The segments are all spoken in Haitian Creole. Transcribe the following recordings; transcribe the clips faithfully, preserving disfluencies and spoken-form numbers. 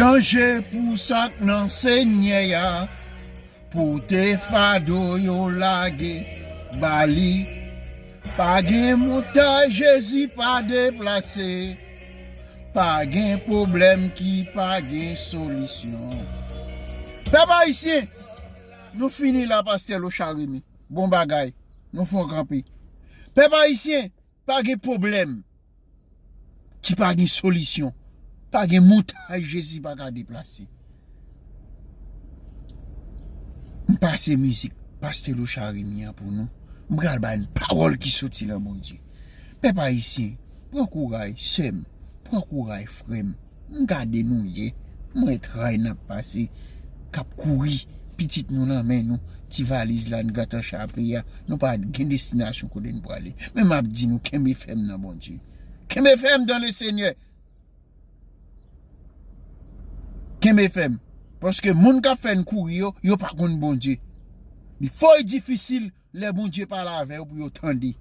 Manje pou sa k nan Senyè a, pote fado yo lage ba li. Pa gen montay Jezi pa deplase, pa gen pwoblèm ki pa gen solisyon. Pèp ayisyen, nou fini la, pastè Lochard Remy. Bon bagay, nou fon kanpe. Pèp ayisyen, pa gen pwoblèm ki pa gen solisyon. Pa gen montay Jezi pa ka deplase. M pase mizik pastè Lochard Remy an pou nou. M pral bay n pawòl ki soti nan Bondye. Pèp ayisyen, pran kouray, sè m, pran kouray, frè m. M gade nou ye, m wè tray n ap pase, k ap kouri, pitit nou nan men nou, ti valiz la n gentan chape a, nou pa gen destinasyon kote n prale. Men m ap di nou, kenbe fèm nan Bondye. Kenbe fèm dans le Seigneur. Kenbe fèm. Paske moun k ap fè n kouri yo, yo pa konn Bondye. Li fò e difisil lè Bondye pale avè yo pou yo tande.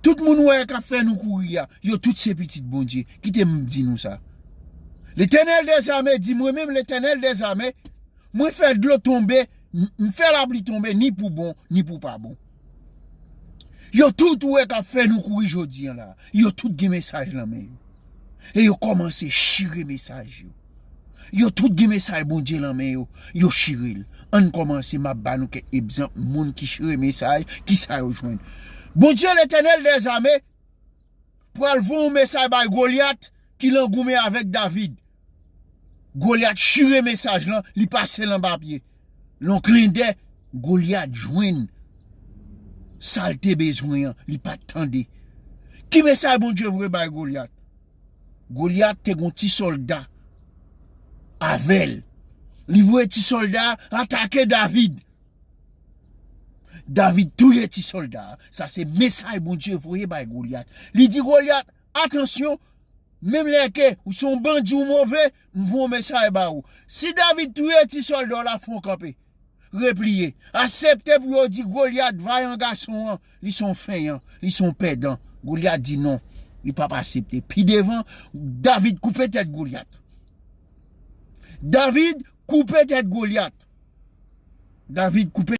Tout moun ou wè k ap fè nou kouri a, yo tout se pitit Bondye. Kite m di nou sa. Letènèl dèzame di, mwen menm, Letènèl dèzame, mwen fè dlo tonbe, m m fè lapli tonbe, ni pou bon, ni pou pa bon. Yo tout ou wè k ap fè nou kouri jodi a la, yo tout gen mesaj nan men yo. E yo kòmanse chire mesaj yo. Yo tout gen mesaj Bondye nan men yo, yo chire l. Ann kòmanse, m ap ba nou kèk egzanp moun ki chire mesaj, kisa yo jwenn. Bondye, Letènèl dèzame, pral voye yon mesaj bay Golyat ki lan goumen avèk David. Golyat chire mesaj lan, li pase l anba pye. Lan klendè, Golyat jwenn sa l te bezwen an, li pa t tande. Ki mesaj Bondye voye bay Golyat? Golyat te gon ti sòlda avè l. Li voye ti sòlda a atake David. David touye ti sòlda a. Sa se mesaj Bondye voye bay Golyat. Li di Golyat, atansyon, menm lè ke ou se yon bandi ou move, m voye yon mesaj ba ou. Si David touye ti sòlda w la, fon kanpe. Repliye. Asepte pou yo di Golyat, vayan gason an, li se yon fenyan, li se yon pèdan. Golyat di non, li p ap asepte. Pi devan, David koupe tèt Golyat. David koupe tèt Golyat. David koupe